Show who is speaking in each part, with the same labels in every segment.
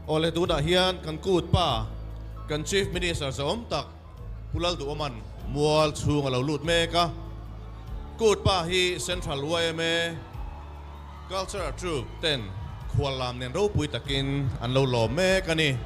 Speaker 1: Awle tunah hian kan kut pa kan Chief Minister zawm tak Pu Lalduhawman mual chhung a lo lut mek a. Kut pa hi Central yma Cultural Troupe ten khuallam nen ropui takin an lo lawm mek a ni.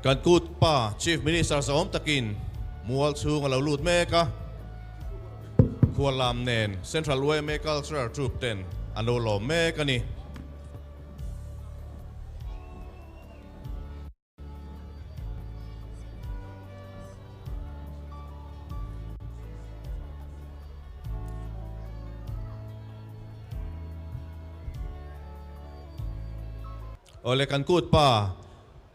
Speaker 1: Kan kut pa Chief Minister zawm takin mual chhung a lo lut mek a, khuallam nen Central yma Cultural Troupe ten an lo lawm mek a ni. Awle kan kut pa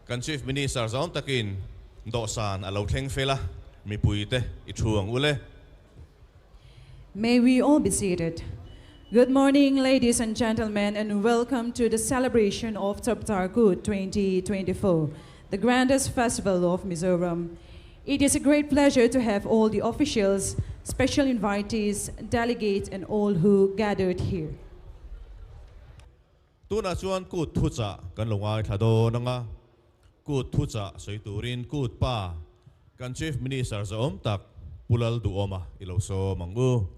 Speaker 1: kan Chief Minister zawm takin dawhsan a lo thleng fel a, mipui te i thu ang ule.
Speaker 2: May we all be seated. Good morning, ladies and gentlemen, and welcome to the celebration of Chapchar Kut 2024, the grandest festival of Mizoram. It is a great pleasure to have all the officials, special invitees, delegates, and all who gathered here.
Speaker 1: Tunah chuan kut thuchah kan lo ngaithla dawn anga, kut thuchah sawi turin kut pa kan Chief Minister zawm tak Pu Lalduhawma i lo sawm ang u.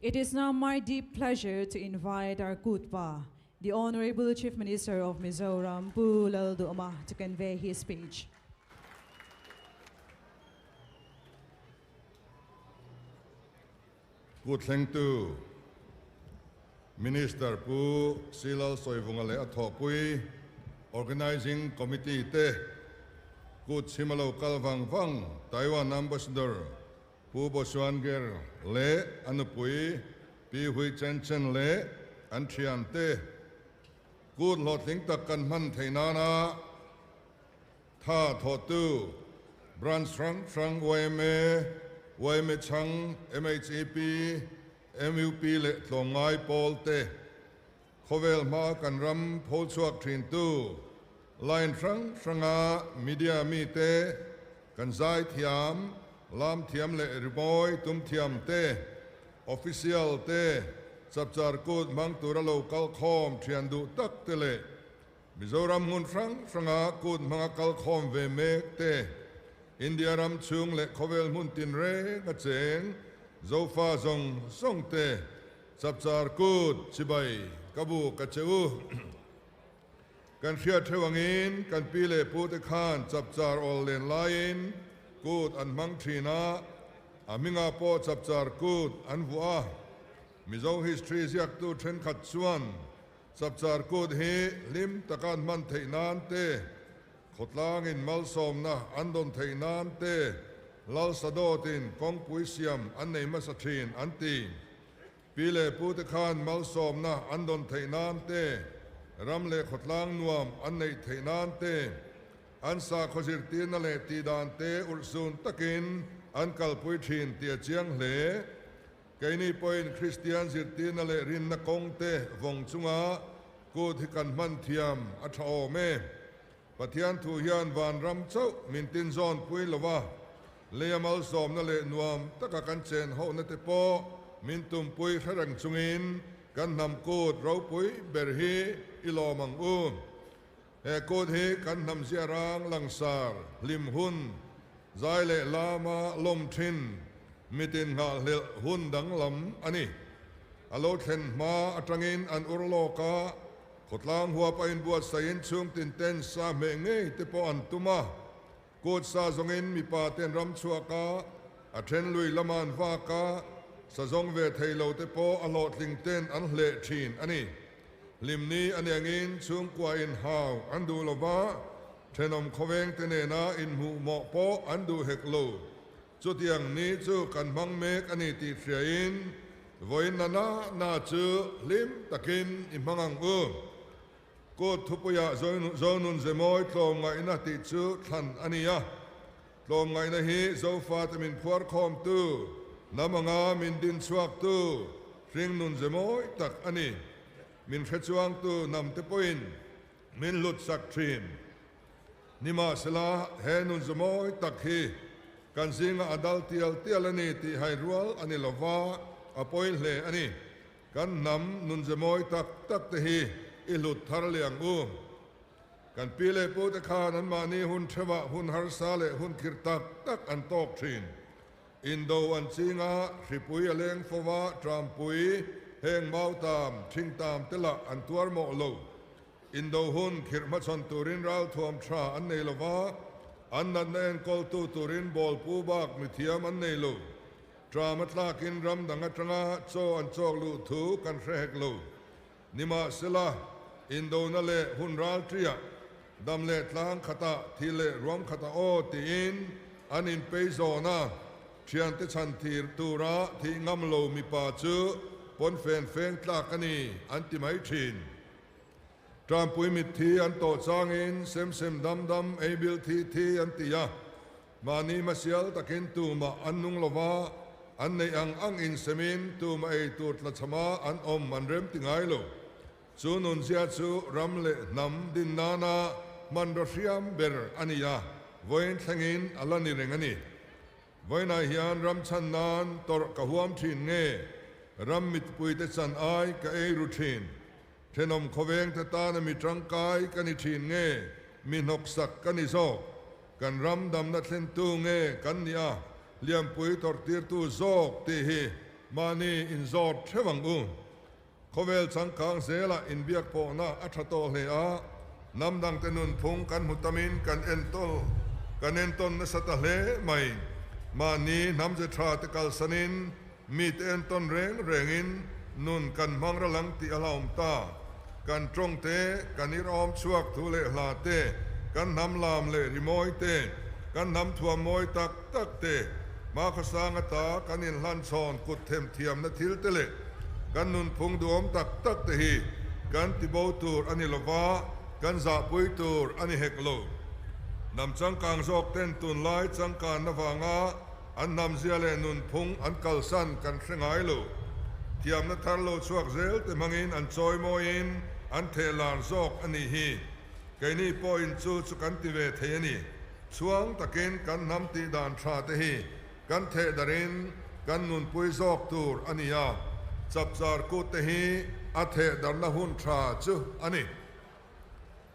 Speaker 2: It is now my deep pleasure to invite our kut pa, the Honorable Chief Minister of Mizoram, Pu Lalduhoma, to convey his speech.
Speaker 3: Kut thlengtu Minister Pu Silal Sawivunga leh a thawhpui Organising Committee te, Kut chhima lo kal vang vang Taiwan Ambassador Pu Bosuan Ger leh a nupui Pi Hui Chen Chen leh an thian te, Kut hlawhtling tak kan hman theih nana Tha thawhtu Branch hrang hrang yma, yma chhang, MHEP, MUP leh tlawmngai pawl te, khawvel hma kan ram pho chhuak thintu line hrang hranga media mite, kan zai thiam, lam thiam leh rimawi tum thiam te, official te, Chapchar Kut hmang tura lo kal khawm thian duh tak te leh Mizoram hmun hrang hranga kut hmanga kal khawm ve mek te, India ram chhung leh khawvel hmun tinreng a cheng Zofa zawng zawng te, Chapchar Kut chibai ka bu ka che u. Kan hriat theuh angin kan pi leh pu te khan Chapchar awl len laiin kut an hmang thin a, a hmingah pawh Chapchar Kut an vuah a. Mizo history ziaktu thenkhat chuan Chapchar Kut hi hlim taka an hman theih nan te, khawtlangin malsawmna an dawn theih nan te, Lal Sadawtin kawngpui siam an nei hmasa thin an ti. Pi leh pu te khan malsawmna an dawn theih nan te, ram leh khawtlang nuam an neih theih nan te, an sakhaw zirtirna leh tihdan te urhsun takin an kalpui thin tih a chiang hle. Keini pawhin Kristian zirtirna leh rinna kawng te vawng chunga kut hi kan hman thiam a tha awm e. Pathian thu hian vanram chauh min tinzawn pui lo a, leia malsawmna leh nuam taka kan chen hohna te pawh min tumpui hre reng chungin kan hnam kut ropui ber hi i lawm ang u. He kut hi kan hnam ziarang langsar hlim hun Zai leh lama lawm thin mitin nghahhlelh hun danglam a ni. A lo thlen hma atangin an ur lawk a, khawtlang huap a inbuatsaih in chhungtin ten sa hmeh ngei te pawh an tum a. Kut sa zawngin mipa ten ram chhuak a, a then lui lama an vak a, sa zawng ve thei lo te pawh a hlawhtling ten an hleh thin a ni. Hlimni a niangin chhungkua inhau an duh lova, Thenawm khawvengte nena inhmuhmawh pawh an duh hek lo. Chutiang ni chu kan hmang mek a ni tih hriain Vawiin na na na chu hlim takin i hmang ang u. Kut thupuiah Zonun Zemawi tlawmngaihna tih chu thlan a ni a. Tlawmngaihna hi Zofate min phuarkhawmtu, hnam anga min dinchhuaktu, hringnun zemawi tak a ni. Min hrechuangtu hnamte pawhin min hlutsak thin. Nimahsela, he nun zemawi tak hi kan zingah a dal tial tial a ni tih hai rual a ni lova, a pawi hle a ni. Kan hnam nun zemawi tak tak te hi i hlut thar leh ang u. Kan pi leh pu te khan anmahni hun theuhah hun harsa leh hun khirh tak tak an tawk thin. Indo an ching a, hripui a leng fo va, trampui, heng mautam, thingtam te lah an tuar mawh lo. Indo hun khirh hmachhawn turin ralthuam tha an nei lo va, an natna enkawltu turin bawlpu bak mithiam an nei lo. Tram a tlakin ram dang atanga chaw an chawk luh thu kan hre hek lo. Nimahsela, indona leh hun ralṭiah, dam leh tlang khatah, thi leh ruam khatah aw tiin an inpei zawn a, ṭhiante chhan thir tura thih ngam lo mipa chu pawnfen feng tlak a ni an ti mai ṭhin. Ṭampui mitthi an tawh changin sem sem dam dam ei bil thi thi an ti a, Mahni hmasial takin tumah an nung lo va, an neih ang ang insemin tumah ei tur tlachhama an awm an rem ti ngai lo. Chu nunzia chu ram leh hnam din nana hmanraw hriam ber a ni a, vawiin thlengin a la ni reng a ni. Vawiinah hian ram chhan nan tawrh ka huam thin nge, ram mitpuite chan ai ka ei ru thin? Thenawm khawvengte tana mi tangkai ka ni thin nge, mi hnawksak ka ni zawk? Kan ram damna thlentu nge kan nih a, hliampui tawrhtirtu zawk tih hi mahni inzawt theuh ang u. Khawvel changkang zelah inbiak pawhna a tha tawh hle a, hnam dangte nunphung kan hmu tamin kan entawl kan entawn nasa ta hle mai. Mahni hnamze tha te kalsanin mite entawn reng rengin nun kan hmang ral ang tih a hlauhawm ta. Kan tawng te, kan irawm chhuak thu leh hla te, kan hnam lam leh rimawi te, kan hnam thuam mawi tak tak te, hmakhawsang ata kan inhlanchhawn kut themthiamna thil te leh kan nunphung duhawm tak tak te hi kan tibo tur a ni lova, kan zahpui tur a ni hek lo. Hnam changkang zawk ten tunlai changkanna vanga An hnamzia leh nunphung an kalsan kan hre ngai lo. Thiamna thar lo chhuak zel te hmangin an chawi mawiin an theh lar zawk a nih hi. Keini pawhin chu chu kan ti ve thei a ni. Chhuang takin kan hnam tih dan tha te hi kan theh darin kan nunpui zawk tur a ni a, chapchar kut te hi a theh darna hun tha chu a ni.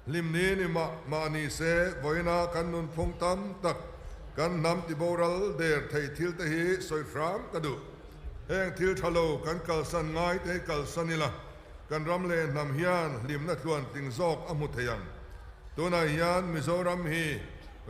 Speaker 3: Hlimni ni mah mah ni se, vawiina kan nunphung tam tak, kan hnam tiboral der thei thil te hi sawi hram ka duh. Heng thil tha lo kan kalsan ngai te hi kalsan ila, kan ram leh hnam hian hlimna tluan tling zawk a hmu thei ang. Tunah hian Mizoram hi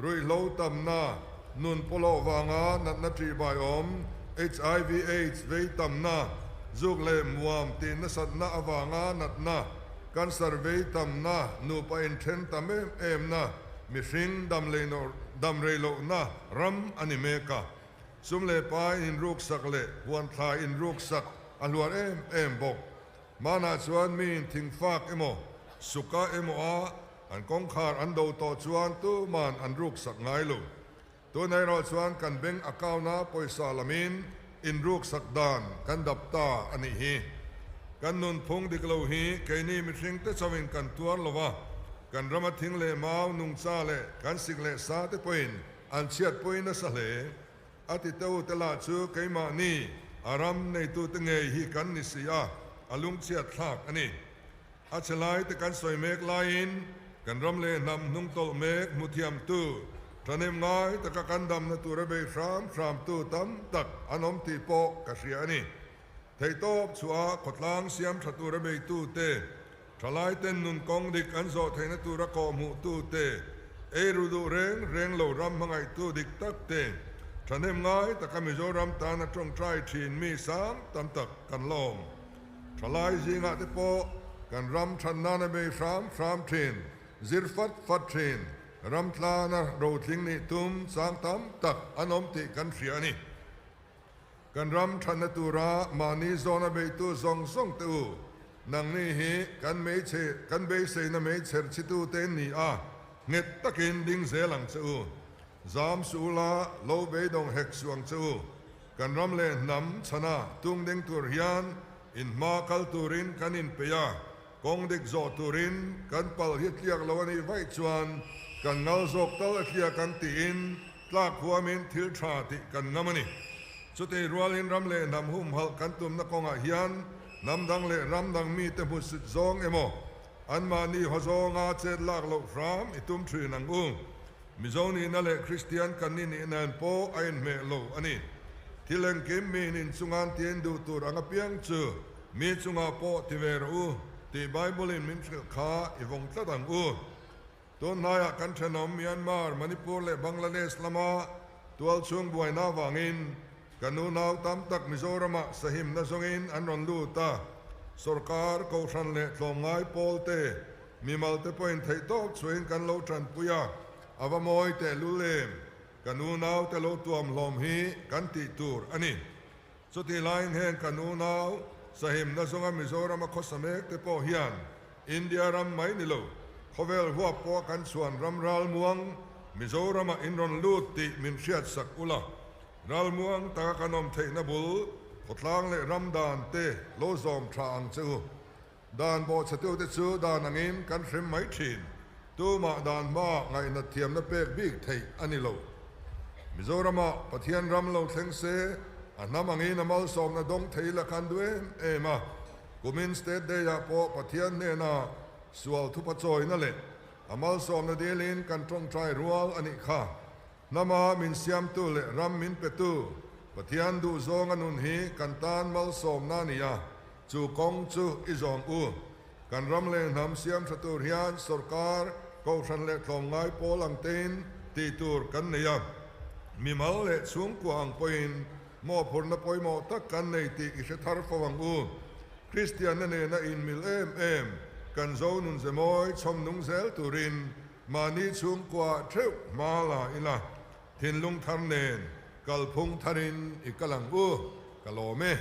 Speaker 3: ruihhlo tamna, nun pawlawh vanga natna ṭihbai awm, HIV aids vei tamna, zuk leh muam tih nasatna avanga natna, Cancer vei tamna, nupa inthen tam em emna, mihring dam rei lohna ram a ni mek a. Sum leh pai inruksak leh huanthlai inruksak a hluar em em bawk. Hmanah chuan miin thingfak emaw, suka emaw a an kawngkhar an do tawh chuan tuman an ruksak ngai lo. Tunah erawh chuan kan bank account-a pawisa lamin inruksak dan kan dap ta a nih hi. Kan nunphung dik lo hi keini mihring te chauhin kan tuar lo va, kan rama thing leh mau, nungcha leh kan sik leh sa te pawhin an chhiatpui nasa hle. A ti teu te lah chu keimahni a ram neitute ngei hi kan ni si a, a lungchhiat thlak a ni. A chhe lai te kan sawi mek laiin kan ram leh hnam hnungtawlh mek hmu thiamtu, thahnem ngai taka kan damna tura bei hram hramtu tam tak an awm tih pawh ka hria a ni. Theihtawp chhuah khawtlang siam tha tura beitu te, thalai ten nun kawng dik an zawh theihna tura kawhhmuhtu te, ei ru duh reng reng lo ram hmangaihtu dik tak te, thahnem ngai taka Mizoram tana tawngtai thin mi sang tam tak kan la awm. Thalai zingah te pawh kan ram than nana bei hram hram thin, zir fat fat thin, ram tlana rotling nih tum chang tam tak an awm tih kan hria a ni. Kan ram thatna tura mahni zawna beitu zawng zawng te u, nangni hi kan meichhe kan beiseina meichher chhitu te in ni a, nghet takin ding zel ang che u. Zam suh ula, lo beidawng hek suh ang che u. Kan ram leh hnam chhana tung ding tur hian in hma kal turin kan inpeih a, kawng dik zawh turin kan pal hi tliak lo a nih vaih chuan kan ngal zawk tal a tliak ang tiin tlak huamin thil tha tih kan ngam a ni. Chutei rualin ram leh hnam humhalh kan tumna kawngah hian hnam dang leh ram dang mite hmusit zawng emaw anmahni haw zawnga chet lak loh hram i tum thin ang u. Mizo nihna leh Kristian kan ni nih nen pawh a inhmeh lo a ni. Thil engkim mi nin chungan tien duh tur ang apiang chu mi chungah pawh ti ve rawh u tih Bible-in min hrilh kha i vawng tlat ang u. Tun hnaiah kan thenawm Myanmar, Manipur leh Bangladesh lama tualchhung buaina avangin kan unau tam tak Mizoramah sahimna zawngin an rawn lut a, sorkar, kohhran leh tlawmngai pawlte Mimal te pawhin theihtawp chhuahin kan lo tanpui a, a va mawi tehlul em? Kan unau te lo tuam hlawm hi kan tih tur a ni. Chutih laiin heng kan unau sahimna zawnga Mizorama khawsa mek te pawh hian India ram mai ni lo, khawvel huap pawh kan chhuan ram ralmuang Mizorama in rawn lut tih min hriatsak ula, ralmuang taka kan awm theihna bul khawtlang leh ram dan te lo zawm tha ang che u. Dan bawhchhetute chu dan angin kan hrem mai thin. Tumah dan hmaah ngaihnat thiamna pek bik theih a ni lo. Mizoramah Pathian ram lo thleng se, a hnam angin a malsawmna dawng thei la kan duh em em a. Kumin State Day-ah pawh Pathian hnena sual thupa chawina leh a malsawmna dilin kan tawngtai rual a nih kha. Hnama min siamtu leh ram min petu Pathian duhzawnga nun hi kan tan malsawmna a ni a. Chu kawng chu i zawng u. Kan ram leh hnam siam tha tur hian sorkar, kohhran leh tlawmngai pawl ang tein tih tur kan nei a. Mimal leh chhungkua ang pawhin mawhphurhna pawimawh tak kan nei tih i hre thar fo ang u. Kristianna nena inmil em em kan zo nun ze mawi chhawm nung zel turin mahni chhungkua theuh hma la ila thinlung thar nen kalphung tharin i kal ang u. Ka lawm e.